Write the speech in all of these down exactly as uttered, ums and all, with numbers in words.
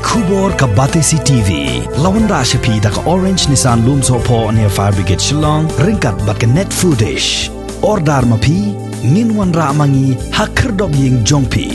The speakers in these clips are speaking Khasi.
Khubor ka Batesi T V la wanrah sha phi da ka Orange Nissan Lumsohphoh near Fire Brigade Shillong, ryngkat bad ka Net Foodish. Order ma phi, ngin wanrah ma ngi ha khyrdop ïing jong phi.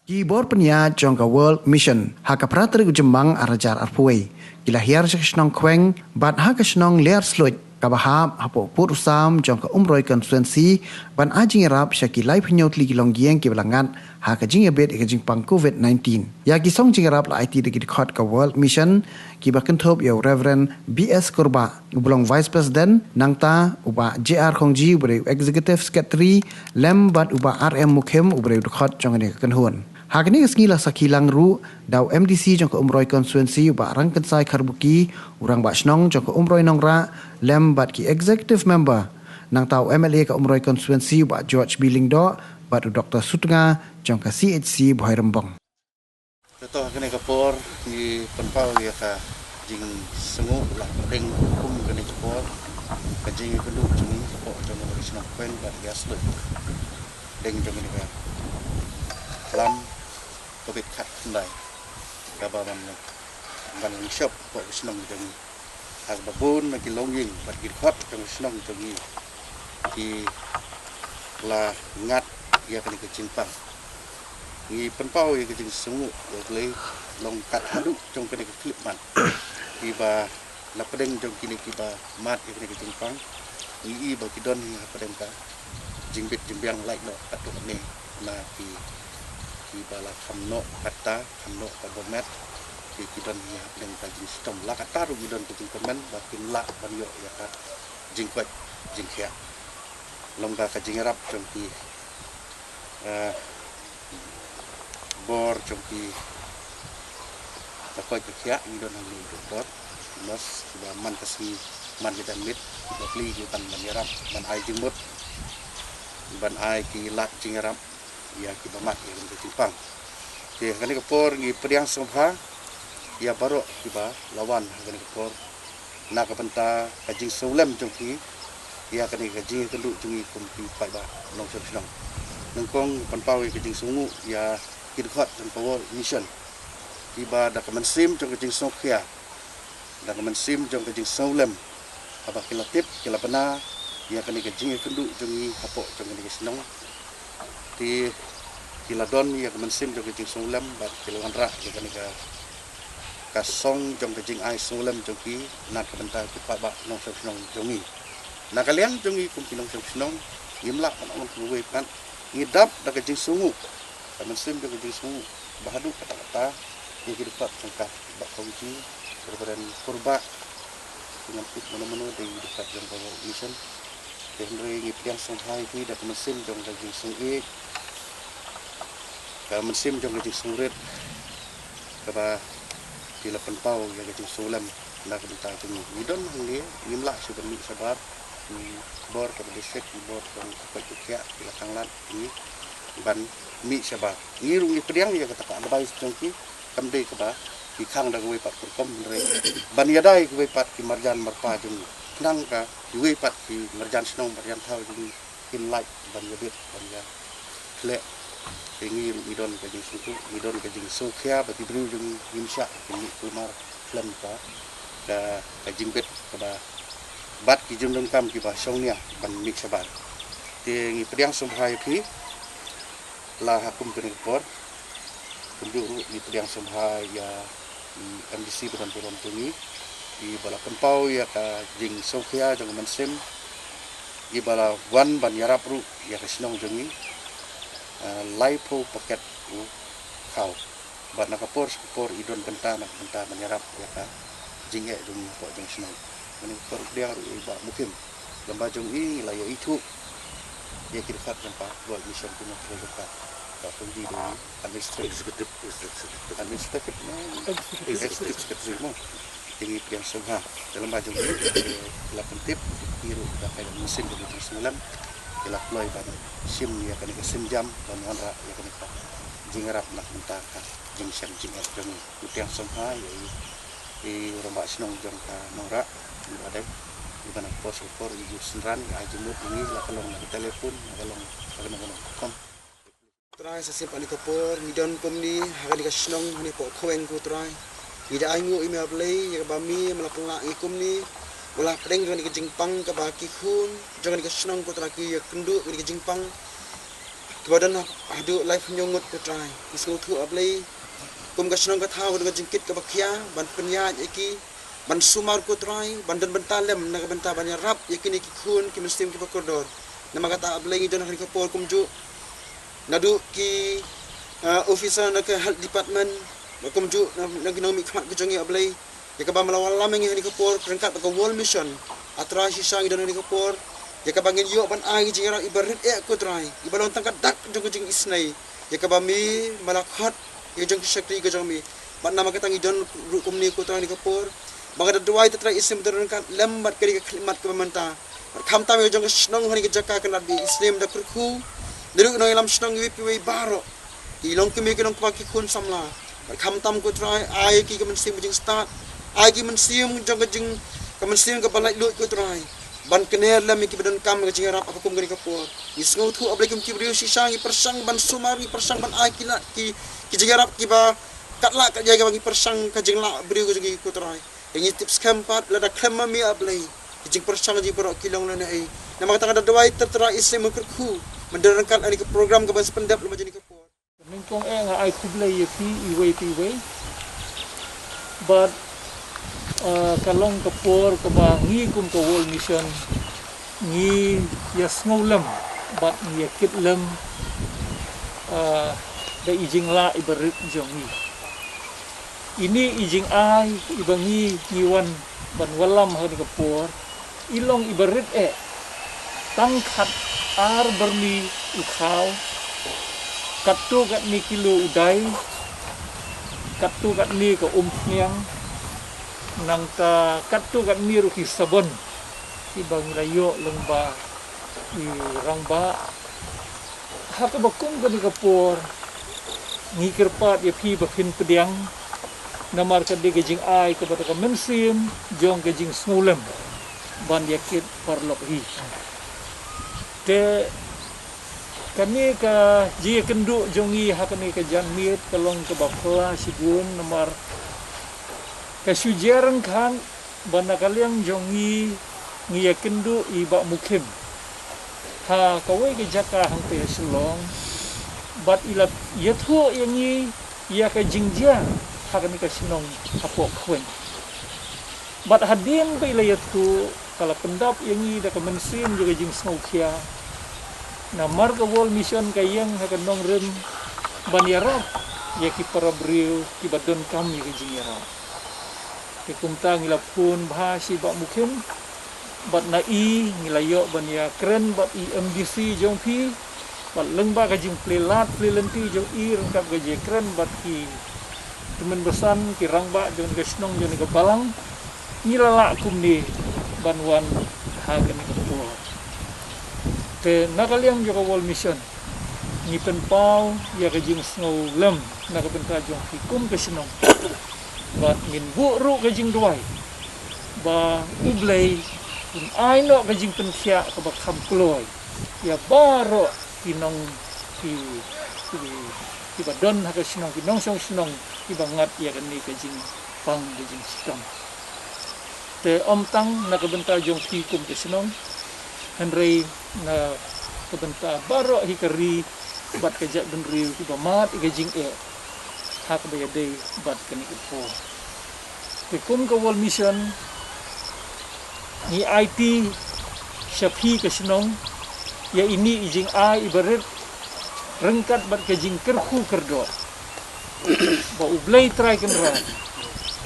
Ki bor pynïaid jong ka World Mission ha ka phra tarik u Jymmang ar hajar arphew wei ki la hiar sha ka shnong Khweng bad ha ka shnong Liar Sluid kaba hap hapoh pud u sam jong ka Umroi constituency, ban ai jingïarap sha ki laiphew hynñiew tylli ki longïing kiba la ngat ha ka jingïabit ïa ka jingpang covid nineteen. Ïa ki song jingïarap la aiti da ki dkhot ka World Mission, kiba kynthup ïa u Reverend B S Kurbah uba long Vice President, nangta u Bah J R Khongji uba dei u Executive Secretary, lem bad u Bah R M Mukhim uba dei u dkhot jong kane ka kynhun. Ha kane ka sngi la sakhi lang ruh da u M D C jong ka Umroi constituency u Bah Rangkynsai Kharbuki, u Rangbah Shnong jong ka Umroi Nongrah, lem bad ki Executive Member, nangta u M L A ka Umroi constituency u Bah George B Lyngdoh bad u Doktor Sutnga jong ka C H C Bhoirymbong. Kato ha kane ka por ngi pynpaw ïa ka jingsngew la pdeng kum kane ka por, ka jingïakynduh jong ngi hapoh jong ka shnong Khweng bad Liar Sluid, deng jong kane ka lam covid khatkhyndai kaba ban ban shop hapoh ka shnong jong ngi. Ha kaba bun na ki longïing bad ki dkhot jong ka shnong jong ngi ki la ngat ïa kane ka jingpang. Ngi pynpaw ïa ka jingsngew ïa ka lei long kat haduh jong kane ka khyllipmat kiba na pdeng jong kine kiba mad ïa kane ka jingpang. Ngi i ba ki don hi ha pdeng ka jingbit jingbiang lait noh katto katne na ki kiba la kham noh katta, kham noh ka bym met. Ki ki don hi ha pdeng ka jingshitom, la katta ruh ki don ka jingkyrmen ba kin lah ban ïoh ïa ka jingkoit jingkhiah. Long ka ka jingïarap jong ki eh, bor jong ki ka koit ka khiah ngi don hangne, doktor, nurse, kiba man ka sngi man ka janmiet, kiba plie ki ban ban ïarap, ban ai jingmut, ban ai ki lad jingïarap ïa kiba mad ïa kane ka jingpang. Te ha kane ka por ngi pdiang sngewbha ïa baroh kiba la wan ha kane ka por na ka bynta ka jingsngewlem jong ki ïa kane ka jingïakynduh jong ngi kum ki paidbah nongshong shnong. Nyngkong pynpaw ïa ka jingsngew ïa ki dkhot jong ka World Mission, kiba da ka mynsiem jong ka jingsngewkhia, da ka mynsiem jong ka jingsngewlem, haba ki la tip, ki la bna ïa kane ka jingïakynduh jong ngi hapoh jong kane ka shnong. Te ki la don ïa ka mynsiem jong ka jingsngewlem bad ki la wanrah ïa kane ka ka song jong ka jingai sngewlem jong ki na ka bynta ki paidbah nongshong shnong jong ngi. Na ka liang jong ngi kum ki nongshong shnong, ngim lah ban ong kumwei pat, ngi dap da ka jingsngew, ka mynsiem jong ka jingsngew ba haduh katta katta ïa ki dkhot jong ka Bah Khongji, Reverend Kurbah, ki ngam tip mano mano dei ki dkhot jong ka World Mission. Te hynrei ngi pdiang sngewbha ïa ki da ka mynsiem jong ka jingsngewbha, ka mynsiem jong ka jingsngewrit, kaba ki la pynpaw ïa ka jingsngewlem na ka bynta jong ngi. Ngi don hangne, ngim lah shuh ban mih shabar, ki bor kaba dei sek, ki bor jong ka koit ka khiah ki la tang lad ïa ngi ban mih shabar. Ngi ruh ngi pdiang ïa kata ka advice jong ki, kam dei kaba ki khang da kawei pat ka rukom, hynrei ban ïada ïa kiwei pat ki marjan marpa jong ngi, khnang ba kiwei pat ki marjan shnong marjan thaw jong ngi kin lait ban ïabit ban ïakhleh. Te ngi ruh ngi don ka jingsngewthuh, ngi don ka jingsngewkhia ba ki briew jong ngi ngim shah kin mih kulmar khlem ka, ka, ka jingbit kaba bad ki jingdonkam kiba shongnia ban mih shabar. Te ngi pdiang sngewbha ïa phi la ha kum kane ka por. Kumjuh ruh ngi pdiang sngewbha ïa i M D C ba don burom jong ngi, iba la pynpaw ïa ka jingsngewkhia jong ka mynsiem, iba la wan ban ïarap ruh ïa ka shnong jong ngi, eh, laiphew paket u khaw. Bad na ka por sha ka por i don bynta na ka bynta ban ïarap ïa ka jingeh jong ngi hapoh jong ka shnong. Kane ka por pdiang ruh i Bah Mukhim. Lem bad jong i ngi la ïa ithuh ïa ki dkhot jong ka World Mission, ki nongtrei jong ka, ka Khongji dei administrative, executive, executive, administrative, no? Executive. Executive secretary mo. Te ngi pdiang sngewbha. Te lem bad jong i ki la pyntip, ki ruh da ka mynsiem jong ka jingsngewlem, ki la kloi ban shim ïa kane ka sienjam ban wanrah ïa kane ka Jingïarap na ka bynta ka jingshem jingeh jong ngi. Khublei shibun ïa i, i rangbah shnong jong ka Nongrah, i Bah Deng, i ba na ka por sha ka por i ju synran, i ai jingmut ïa ngi, la ka long na ka telephone, la ka long na kano kano ka rukom. Trai, sa shisien pat ha kane ka por ngi don kumne ha kane ka shnong, ha kane ka khweng ko Trai. Ngi da ainguh ïa me A Blei ïa kaba me me la pynlah ïa ngi kumne, me la pdeng ïa kane ka jingpang kaba ki khun jong kane ka shnong ko Trai ki ïakynduh ïa kane ka jingpang. Kiba don ha, haduh laiphew ngut ko Trai. Ngi sngewthuh A Blei, kum ka shnong ka thaw ka don ka jingkit kaba khia ban pynïaid ïa ki, ban sumar ko Trai, ban don bynta lem na ka bynta ban ïarap ïa kine ki khun ki mynsiem kiba kordor. Namar kata A Blei ngi don ha kane ka por kumjuh naduh ki, ah, officer na ka health department, bad kumjuh na, na ki nongmihkhmat ki jong ngi A Blei. Ïa kaba me la wallam ïa ngi ha kane ka por ryngkat bad ka World Mission. A Trai shisha ngi don ha kane ka por, ïa kaba ngin ïoh ban ai ki jingïarap iba rit eh ko Trai, iba long tang ka dak jong ka jingisynei. Ïa kaba me me la khot ïa jong ki shakri ka jong me. Bad namar kata ngi don ruh kumne ko Trai ha kane ka por. Ba nga da duwai te Trai Isem te ryngkat lem bad ka ri ka khlieh mat kaba mynta. Bad khamtam ïa jong ka shnong ha kane ka jaka ka Nadbah Isem da kyrkhu. Naduh ki nongïalam shnong iwei pa iwei baroh, ki long kmie ki long kpa ki khun samla. Bad khamtam ko Trai, ai ki ka mynsiem ka jingstad, ai ki mynsiem jong ka jing, ka mynsiem kaba laitluid ko Trai, ban kner lem ïa kiba donkam ka jingïarap ha ka kum kane ka por. Ngi sngewthuh A Blei kum ki briew shisha ngi pyrshang ban sumar, ngi pyrshang ban ai ki la ki, ki jingïarap kiba katba lah katba ïa kaba ngi pyrshang ka jinglah briew ka jong ngi ko Trai. Te ngi tip skhem pat lada khlem ma me A Blei, ki jingpyrshang jong ngi baroh ki long lane ei. Namar kata nga da duwai te Trai Isem me kyrkhu, mynta ryngkat ha kane ka program kaba ngi sa pyndep lem ha kane ka por. Nyngkong eh nga ai khublei ïa phi iwei pa iwei. Bad, ah, ka long ka por kaba ngi kum ka World Mission ngi ïasngew lem bad ngi ïakit lem, ah, da i jinglah iba rit jong ngi. Ine i jingai iba ngi, ngi wan ban wallam ha kane ka por, i long iba rit eh. Tang khatar byrni u khaw, katto katne kilo u dai, katto katne ka umphniang, nangta katto katne ruh ki sabon, iba ngi la ïoh lyngba i rangbah. Ha kaba kum kane ka por, ngi kyrpad ïa phi ba phin pdiang, namar ka dei ka jingai kaba da ka mynsiem jong ka jingsngewlem ban ïakit paralok hi. Te kane ka jingïakynduh jong ngi ha kane ka janmiet ka long kaba phylla shibun namar ka shu jia ryngkat ba na ka liang jong ngi, ngi ïakynduh i Bah Mukhim ha kawei ka jaka hangtei ha Shillong, bad i la ïathuh ïa ngi ïa ka jingjia ha kane ka shnong hapoh khweng. Bad hadien ba i la ïathuh, ka la pyndap ïa ngi da ka mynsiem jong ka jingsngewkhia. Namar ka World Mission ka ïeng ha ka nongrim ban ïarap ïa ki para briew kiba donkam ïa ka jingïarap. Te kumta ngi la phone bha sha i Bah Mukhim, bad na i ngi la ïoh ban ïakren bad i M D C jong phi, bad lyngba ka jingplie lad plie lynti jong i ryngkat ka jingkren bad ki tymmen basan, ki rangbah jong ka shnong jong ka balang, ngi la lah kumne ban wan ha kane ka por. Te na ka liang jong ka World Mission, ngi pynpaw ïa ka jingsngewlem na ka bynta jong phi kum ka shnong. Bad ngin buh ruh ka jingduwai ba U Blei un ai noh ka jingpynkhiah kaba kham kloi ïa baroh ki nong, ki, ki, kiba don ha ka shnong, ki nongshong shnong kiba ngat ïa kane ka jingpang ka jingshitom. Te ym tang na ka bynta jong phi kum ka shnong, hynrei na ka bynta baroh hi ka ri bad ka jaitbynriew kiba mad ïa ka jingeh ha kaba ïadei bad kane ka por. Te kum ka World Mission, ngi aiti sha phi ka shnong ïa ine i jingai iba rit ryngkat bad ka jingkyrkhu kyrdoh ba U Blei Trai Kynrad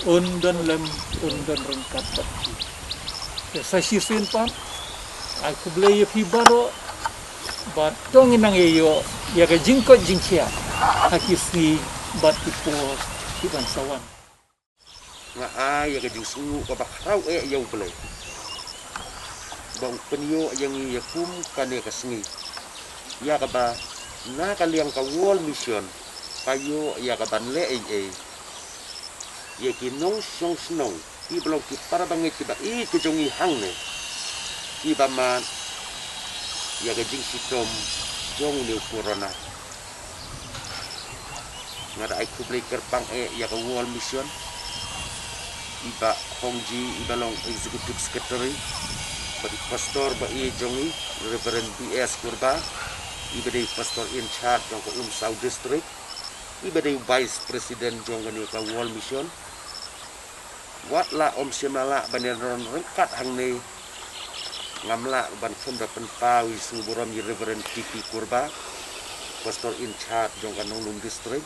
un don lem, un don ryngkat bad phi. Te sa shisien pat, ai khublei ïa phi baroh, bad to ngin nang ïa ïoh ïa ka jingkoit jingkhiah ha ki sngi bad ki por kiban sa wan. Nga ai ïa ka jingsngew kaba khraw eh ïa U Blei ba u pynïoh ïa ngi ïa kum kane ka sngi, ïa kaba na ka liang ka World Mission Ka ïoh ïa ka ban leh ei ei ïa ki nongshong shnong, ki ba long ki para bangeit ki ba ïeit ki jong i hangne, ki ba mad ïa ka jingshitom jong u corona. Nga da ai khublei kyrpang eh ïa ka World Mission, i ba Hongji, i ba long Executive Secretary, bad i Pastor ba ïeit jong i, Reverend B S Kurba, i ba dei Pastor in charge jong ka Umsaw District, i ba dei Vice President jong kane ka World Mission. Wat la ym shym la lah ban ïaron ryngkat hangne, ngam lah ban khum da pynpaw ïa i sngewburom ïa i Reverend T P Kurba, Pastor in charge jong ka Nonglum District,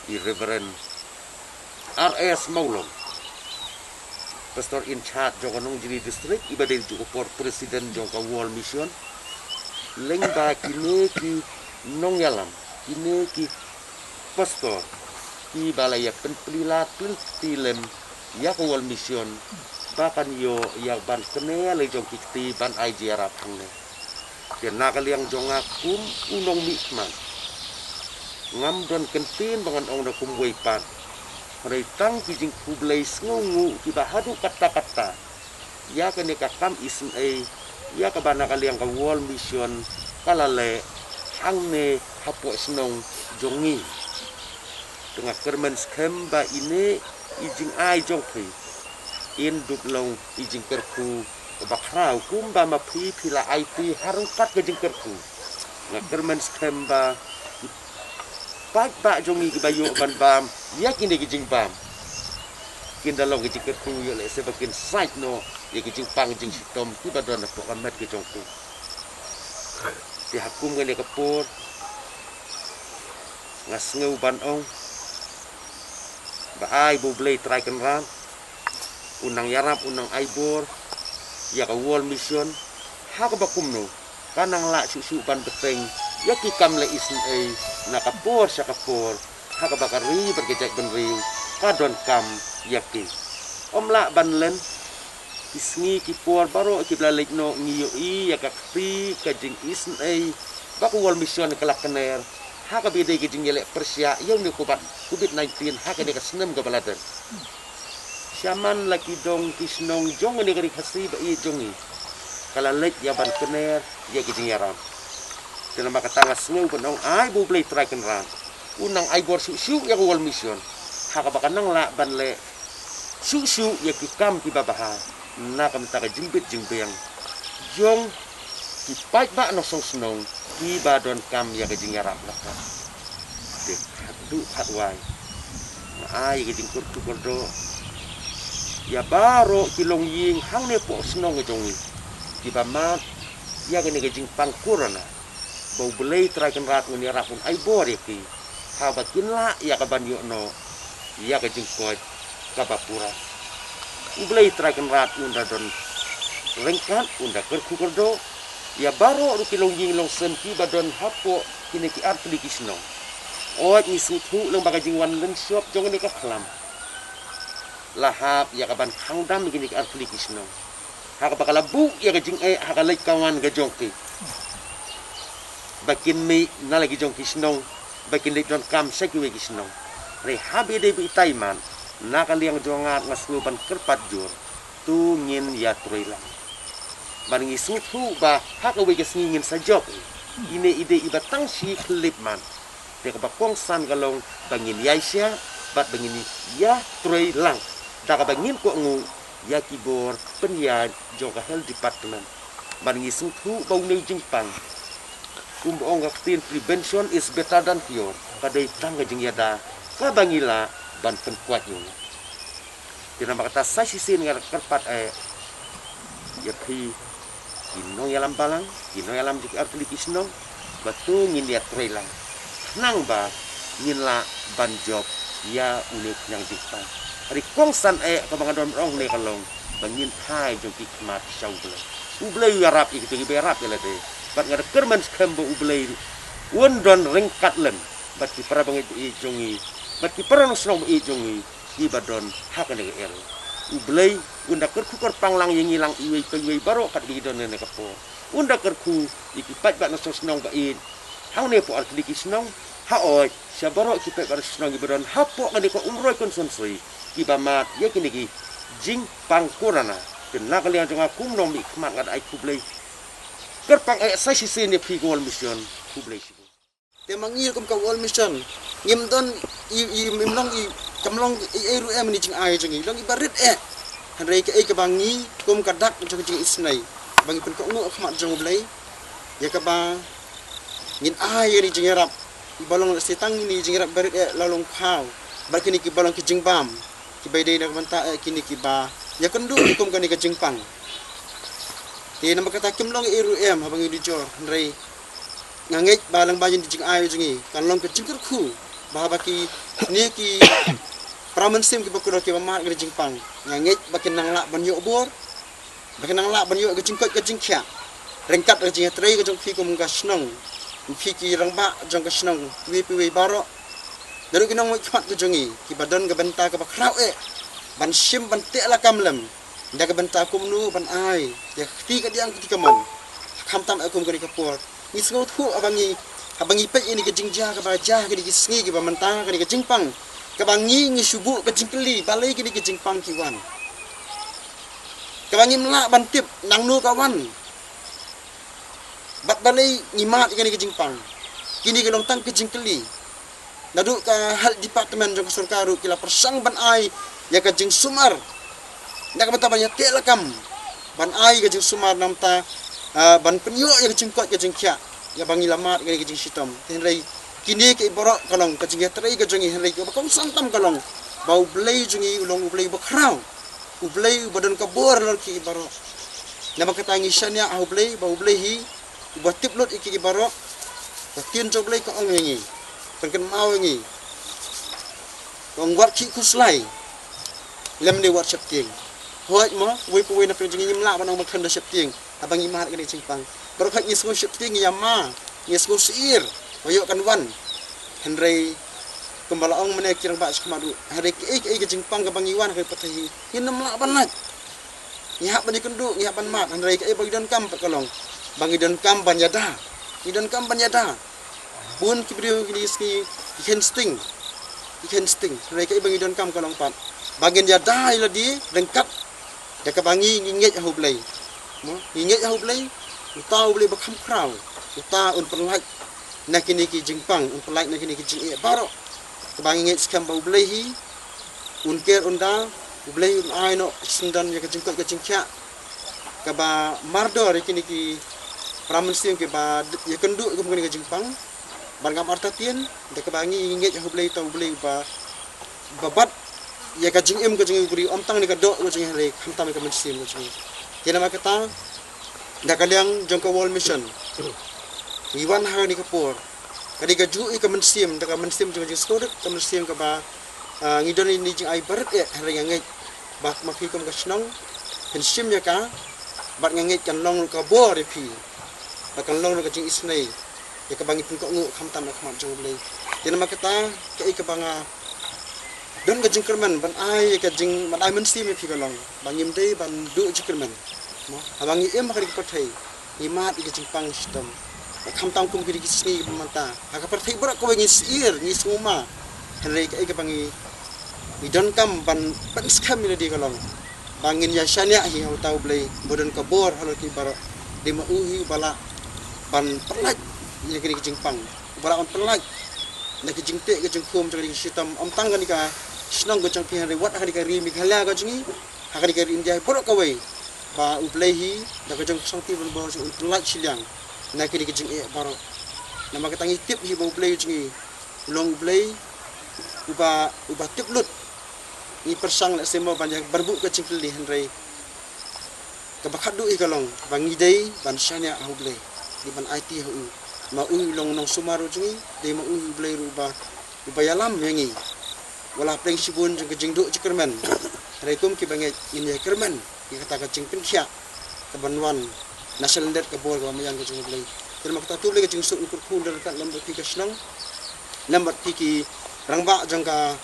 i Reverend R S Mawlong, Pastor in charge jong ka Nongjri District, i ba dei ju ka por President jong ka World Mission. Lyngba kine ki nongïalam, kine ki Pastor, ki ba la ïa pynplie lad pynplie lem ïa ka World Mission, ba kan ïoh ïa ban kner la jong ki kti ban ai jingïarap hangne. Te na ka liang jong nga kum u nongmihkhmat, ngam don kyntien ba ngan ong da kumwei pat, hynrei tang ki jingkhublei sngewnguh ki ba haduh katta katta ïa kane ka kam isynei, ïa kaba na ka liang ka World Mission ka la leh hangne hapoh shnong jong ngi. Te nga kyrmen skhem ba ine i jingai jong phi in dup long i jingkyrkhu ba khraw kumba ma phi phi la aiti ha ryngkat ka jingkyrkhu. Nga kyrmen skhem ba ki paidbah jong ngi ki ba ïoh ban bam ïa kine ki jingbam, kin da long ki jingkyrkhu ïoh lehse ba kin sait noh ïa ki jingpang jingshitom ki ba don hapoh ka met ki jong ki. Te ha kum kane ka por nga sngew ban ong ba ai ba U Blei Trai Kynrad un nang ïarap, un nang ai bor ïa ka World Mission, ha kaba kumno ka nang lah shuh shuh ban bteng ïa ki kam leh isynei na ka por sha ka por, ha kaba ka ri bad ka jaitbynriew ka donkam ïa ki. Ym lah ban len, ki sngi ki por baroh ki ba la leit noh ngi ïohi ïa ka kti ka jingisynei ba ka World Mission ka la kner ha kaba ïadei ka jingïaleh pyrshah ïa une u COVID nineteen ha kane ka snem kaba la dep. Shaman la ki dong ki shnong jong kane ka ri Khasi ba ïeit jong ngi ka la leit ïa ban kner ïa ki jingïarap. Te namar kata nga sngew ban ong ai ba U Blei Trai Kynrad un nang ai bor shuh shuh ïa ka World Mission ha kaba ka nang lah ban leh shuh shuh ïa ki kam ki ba bha na ka bynta ka jingbit jingbiang jong ki paidbah nongshong shnong ki ba donkam ïa ka jingïarap na ka. Te khatduh khatwai nga ai ka jingkyrkhu kyrdoh ïa baroh ki longïing hangne hapoh shnong ka jong ngi ki ba mad ïa kane ka jingpang corona, ba U Blei Trai Kynrad un ïarap un ai bor ïa ki ha ba kin lah ïa ka ban ïoh noh ïa ka jingkoit kaba pura. U Blei Trai Kynrad un da don ryngkat, un da kyrkhu kyrdoh ïa baroh ruh ki longïing longsem ki ba don hapoh kine ki artylli ki shnong. Oi ngi sngewthuh lyngba ka jingwan lynshop jong kane ka khlam la hap ïa ka ban khang dam ïa kine ki artylli ki shnong ha kaba ka la buh ïa ka jingeh ha ka leit ka wan ka jong ki ba kin mih na la ki jong ki shnong ba kin leit donkam sha kiwei ki shnong. Hynrei haba ïadei bad itai man na ka liang jong nga nga sngew ban kyrpad jur, to ngin ïatrei lang. Ban ngi sngewthuh ba ha kawei ka sngi ngin sa jop. Ine i dei i ba tang shi khyllip man. Te kaba kongsan ka long ba ngin ïaishah bad ba ngin ïatrei lang da kaba ngin kohnguh ïa ki bor pynïaid jong ka health department. Ban ngi sngewthuh ba une u jingpang, kumba ong ka ktien, prevention is better than cure, ka dei tang ka jingïada kaba ngi lah ban pynkoit ïa u. Te namar kata sa shisien nga kyrpad eh ïa phi ki nongïalam balang, ki nongïalam jong ki artylli ki shnong, ba to ngin ïatrei lang khnang ba ngin lah ban jop ïa une u khñiang jingpang. Hynrei kongsan eh kaba nga don ong ne ka long ba ngin phai jong ki khmat sha U Blei. U Blei u ïarap ïa kito kiba ïarap ïa lade. Bad nga da kyrmen skhem ba U Blei un don ryngkat lem bad ki para bangeit ba ïeit jong ngi bad ki para nongshnong ba ïeit jong ngi ki ba don ha kane ka area. U Blei un da kyrkhu kyrpang lang ïa ngi lang iwei pa iwei baroh katba ngi don ha kane ka por. Un da kyrkhu ïa ki paidbah nongshnong ba ïeit hangne hapoh ar tylli ki shnong, hooid sha baroh ki paidbah shnong kiba don hapoh kane ka Umroi constituency kiba mad ïa kine ki jingpang corona. Te na ka liang jong nga kum u nongmihkhmat nga da ai khublei kyrpang eh sa shisien ïa phi ka World Mission. Khublei shibun. Te ma ngi kum ka World Mission ngim don i, i, ngim long i, kam long i, i ruh em ni jingai jong ngi, long iba rit eh. Hynrei kaei kaba ngi kum ka dak jong ka jingisynei ba ngi pynkohnguh ha khmat jong U Blei, ïa kaba ngin ai ïa ni jingïarap iba long la sitang ni jingïarap ba rit eh la long phaw bad kine kiba long ki jingbam kiba dei na ka bynta eh kine kiba ïakynduh kum kane ka jingpang. Te namar kata kim long i ruh em haba ngi dujor, hynrei nga ngeit ba lyngba jong jingai jong ngi kan long ka jingkyrkhu ba haba kine ki para mynsiem kiba kordor kiba mad ka jingpang, nga ngeit ba kin nang lah ban ïoh bor, ba kin nang lah ban ïoh ka jingkoit ka jingkhiah ryngkat ka jingïatrei ka jong phi kum ka shnong, phi ki rangbah jong ka shnong, wei pa wei baroh. Naduh ki nongmihkhmat ka jong ngi kiba don ka bynta kaba khraw eh ban shim ban teh lakam lem da ka bynta kumno ban ai ïa ka kti kadiang kti kamon. Khamtam eh kum kane ka por ngi sngewthuh haba ngi, haba ngi peit ïa kane ka jingjia kaba jia kane ka sngi kaba mynta kane ka jingpang kaba ngi ngi shu buh ka jingkylli balei kane ka jingpang ki wan, kaba ngim lah ban tip nangno ka wan bad balei ngi mad ïa kane ka jingpang. Kine ki long tang ka jingkylli. Naduh ka health department jong ka sorkar ruh ki la pyrshang ban ai ïa ka jingsumar na ka bynta ban ïateh lakam ban ai ïa ka jingsumar na ka bynta, ah, ban pynïoh ïa ka jingkoit ka jingkhiah ïa ba ngi la mad ïa ka jingshitom. Hynrei kine ki baroh ka long ka jingïatrei ka jong ngi, hynrei kaba kongsan tam ka long ba U Blei jong ngi u long U Blei uba khraw, U Blei uba don ka bor halor ki baroh. Namar kata ngi shaniah ha U Blei ba U Blei hi uba tip lut ïa ki baroh, ka ktien jong U Blei ka ong ïa ngi, kan kynmaw ïa ngi, ka ong wat khih khuslai lymne wat sheptieng. Hooid mo, wei pa wei na pdeng jong ngi ngim lah ban ong ba khlem da sheptieng haba ngi mad ïa kane ka jingpang. Baroh khoit ngi sngew sheptieng, ngi ïa ma, ngi sngew syier ba ïoh kan wan. Hynrei kumba la ong mynne ki rangbah shakhmat ruh, hynrei kaei kaei ka jingpang kaba ngi wan ha ka pyrthei hi ngin ym lah ban lait. Ngi hap ban ïakynduh, ngi hap ban mad, hynrei kaei ba ngi donkam pat ka long ba ngi donkam ban ïada. Ngi donkam ban ïada. Bun ki briew kine ki sngi ki khein sting, ki khein sting. Hynrei kaei ba ngi donkam ka long pat ba ngin ïada ïa lade ryngkat da kaba ngi ngi ngeit ha U Blei. Mo, ngi ngeit ha U Blei, uta U Blei ba kham khraw, uta un pynlait na kine ki jingpang, un pynlait na kine ki jingeh baroh. Kaba ngi ngeit skhem ba U Blei hi un ker un da, U Blei un ai noh shisyndon ïa ka jingkoit ka jingkhiah kaba mardor ïa kine ki para mynsiem kiba ïakynduh kum kane ka jingpang. Bad ngam artatien da kaba ngi ngi ngeit ha U Blei, uta U Blei uba, uba bat ïa ka jingim ka jong ngi u briew, ym tang na ka doh ka jong ngi hynrei khamtam ïa ka mynsiem ka jong ngi. Te namar kata da ka liang jong ka World Mission ngi wan ha kane ka por. Ka dei kajuh ïa ka mynsiem, da ka mynsiem jong ka jingsngewrit, ka mynsiem kaba, ah, ngi don ïa kine ki jingai barit eh, hynrei nga ngeit ba ma phi kum ka shnong phin shim ïa ka, bad nga ngeit kan long ruh ka bor ïa phi, bad kan long ruh ka jingisynei ïa kaba ngi pynkohnguh khamtam ha khmat jong U Blei. Te namar kata kaei kaba nga don ka jingkyrmen ban ai ïa ka jing, ban ai mynsiem ïa phi ka long ba ngim dei ban duh jingkyrmen. Mo, haba ngi im ha kane ka pyrthei ngi mad ïa ka jingpang shitom. Bad khamtam kum kine ki sngi kiba mynta ha ka pyrthei baroh kawei ngi syier, ngi sngewma. Hynrei kaei kaba ngi, ngi donkam ban pynskhem ïa lade ka long ba ngin ïa shaniah hi ha uta U Blei ba don ka bor halor ki baroh. Dei ma u hi uba lah ban pynlait ïa kine ki jingpang, uba lah ban pynlait na ki jingteh ki jingkhum jong kine ki shitom, ym tang kane ka shnong ka jong phi hynrei wat ha kane ka ri Meghalaya ka jong ngi, ha kane ka ri India baroh kawei. Ba U Blei hi da ka jong ka shongti ban bor jong un pynlait shiliang na kine ki jingeh baroh. Namar kata ngi tip hi ba U Blei jong ngi u long U Blei uba, uba tip lut. Ngi pyrshang lehse mo ban ïa, ban buh ka jingkylli hynrei kaba khatduh hi ka long ba ngi dei ban shaniah ha U Blei, dei ban aiti ha u. Ma u u long nongsumar u jong ngi, dei ma u hi U Blei ruh uba, uba ïalam ïa ngi. Wat la pdeng shibun jong ka jingduh jingkyrmen, hynrei kum kiba ngeit ngin ïa kyrmen ïa kata ka jingpynkhiah kaban wan na shalyndet ka bor kaba maïan ka jong U Blei. Te namar kata to U Blei ka jingsuk un kyrkhu un don ryngkat lem bad phi ka shnong, lem bad phi ki rangbah jong ka,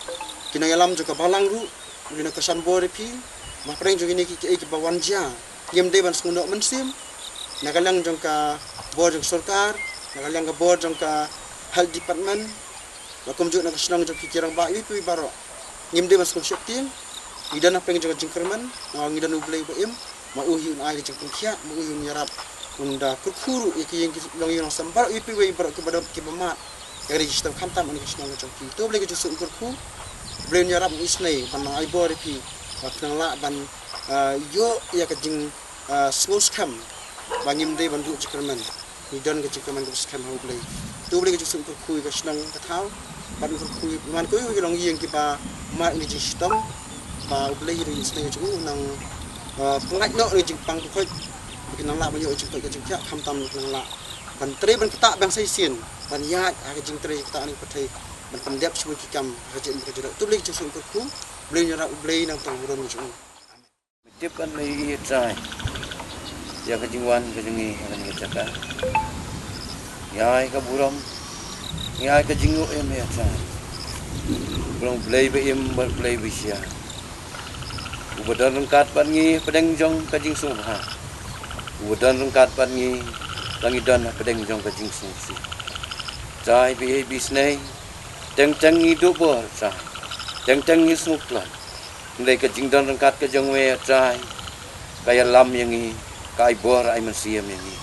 ki nongïalam jong ka balang ruh. Ïa na ka shan bor ïa phi, ma pdeng jong kine ki, kiei kiba wan jia, ngim dei ban sngewnoh mynsiem. Na ka liang jong ka bor jong sorkar, Na ka liang ka bor jong ka Health Department, ba kumjuh na ka shnong jong phi ki rangbah iwei pa iwei baroh, ngim dei ban sngewsih tieng. Ngi don hapdeng jong ka jingkyrmen, ngi don U Blei ba im, ma u hi un ai ka jingpynkhiah, ma u hi un ïarap, un da kyrkhu ruh ïa ki ïing ki longïing longsem baroh iwei pa iwei baroh kiba don kiba mad ïa ka jingshitom khamtam ha ka shnong ka jong phi. To U Blei ka jingsuk un kyrkhu, U Blei un ïarap un isynei ban nang ai bor ïa phi, ba phin nang lah ban, ah, ïoh ïa ka jing ah, sngewskhem ba ngim dei ban duh jingkyrmen. Ngi don ka jingkyrmen kaba skhem ha U Blei. To U Blei ka jingsuk un kyrkhu ïa ka shnong ka thaw, bad un kyrkhu ïa man kawei kawei ka longïing kiba mad ïa ka jingshitom, ba U Blei u isynei jong u un nang, ah, pyllait noh ïa ka jingpang jingkoit, ba kin nang lah ban ïoh jingkoit ka jingkhiah, khamtam kin nang lah ban trei ban ktah biang sa shisien, ban ïaid ha ka jingtrei ktah ha kane ka pyrthei, ban pyndep shibun ki kam ha ka jingim ka jingdap. To U Blei ka jingsuk un kyrkhu, U Blei un ïarap, U Blei un nang tang burom jong u. Tip ban mei ïa Trai ïa ka jingwan ka jong ngi ha kane ka jaka. Ngi ai ka burom, ngi ai ka jingnguh ïa me Trai, U Blei ba im bad U Blei ba shisha, uba don ryngkat bad ngi hapdeng jong ka jingsngewbha, uba don ryngkat bad ngi la ngi don hapdeng jong ka jingsngewsih. Trai ba ïeit ba isynei, teng teng ngi duh bor Trai, teng teng ngi sngewkloi. Hynrei ka jingdon ryngkat ka jong me Trai, ka ïalam ïa ngi, ka ai bor ai mynsiem ïa ngi.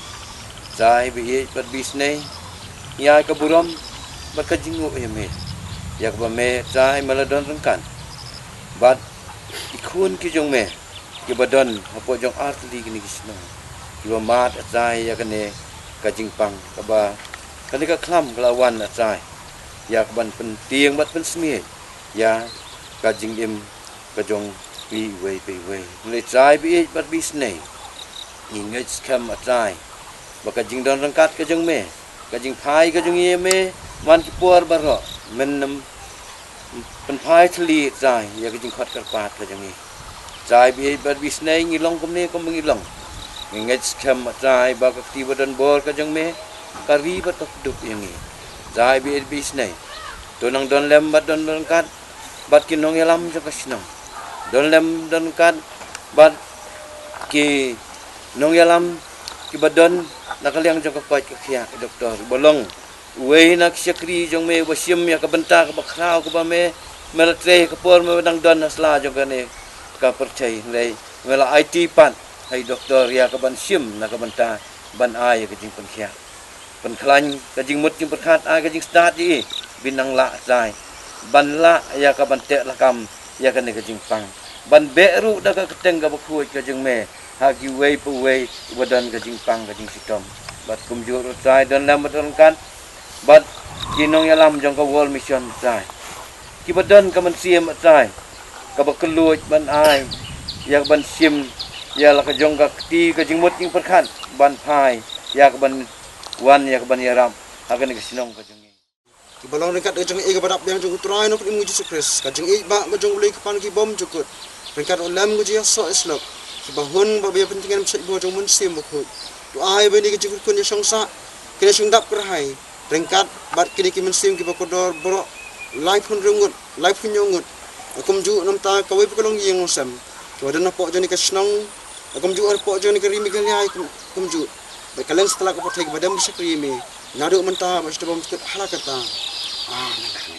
Trai ba ïeit bad ba isynei, ngi ai ka burom bad ka jingnguh ïa me, ïa kaba me Trai me la don ryngkat bad ki khun ki jong me kiba don hapoh jong artylli kine ki shnong, kiba mad Trai ïa kane ka jingpang, kaba kane ka khlam ka la wan Trai ïa kaban pyntieng bad pynsmie ïa ka jingim ka jong ngi iwei pa iwei. Hynrei Trai ba ïeit bad ba isynei, ngi ngeit skhem Trai ba ka jingdon ryngkat ka jong me, ka jingphai ka jong ngi ïa me man ki por baroh, men nym pynphai thylli Trai ïa ka jingkhot kyrpad ka jong ngi. Trai ba ïeit bad ba isynei, ngi long kumne kumba ngi long, ngi ngeit skhem Trai ba ka kti ba don bor ka jong me ka ri bad ka kdup ïa ngi. Trai ba ïeit ba isynei, to nang don lem bad don ryngkat bad ki nongïalam jong ka shnong. Don lem don ryngkat bad ki nongïalam kiba don na ka liang jong ka koit ka khiah, Doctor, ba long uwei na ki shakri jong me uba shim ïa ka bynta kaba khraw kaba me, me la trei ha ka por me ba dang don ha sla jong kane ka pyrthei, hynrei me la aiti pat ha i Doctor ïa kaban shim na ka bynta ban ai ïa ka jingpynkhiah, pynkhlaiñ ka jingmut jingpyrkhat, ai ka jingstad ïa i, ba in nang lah Trai ban lah ïa kaban teh lakam ïa kane ka jingpang, ban beh ruh da ka kyrteng kaba khuid ka jong me ha kiwei pa uwei uba don ka jingpang ka jingshitom. Bad kumjuh ruh Trai, don lem bad don ryngkat bad ki nongïalam jong ka World Mission Trai, kiba don ka mynsiem Trai kaba kylluid ban ai ïa kaban shim ïa la ka jong ka kti ka jingmut jingpyrkhat ban phai ïa kaban wan ïa kaban ïarap ha kane ka shnong ka jong ngi. Kiba long ryngkat ka jong i kaba dap biang jong U Trai Nongpynim ngi Jisu Khrist, ka jingïeit ba ka jong U Blei Kpa ki bymjukut, ryngkat ruh lem ka jong i Soh Islok, kiba hun bad ba ïa pyntngen bsait bor jong U Mynsiem Bakhuid, to ai ba ine ka jingkyrkhu ïa shong sah, kane shong dap kyrhai, ryngkat bad kine ki mynsiem kiba kordor baroh laiphew hynriew ngut, laiphew hynñiew ngut, kumjuh namar kawei pat ka longïing longsem kiba don hapoh jong ine ka shnong, kumjuh hapoh jong ine ka ri Meghalaya, kum-, kumjuh bad ka leng satlak ka pyrthei kiba dem ba shakri ïa me naduh mynta bad shaduh ba ym kut hala katta. Amen.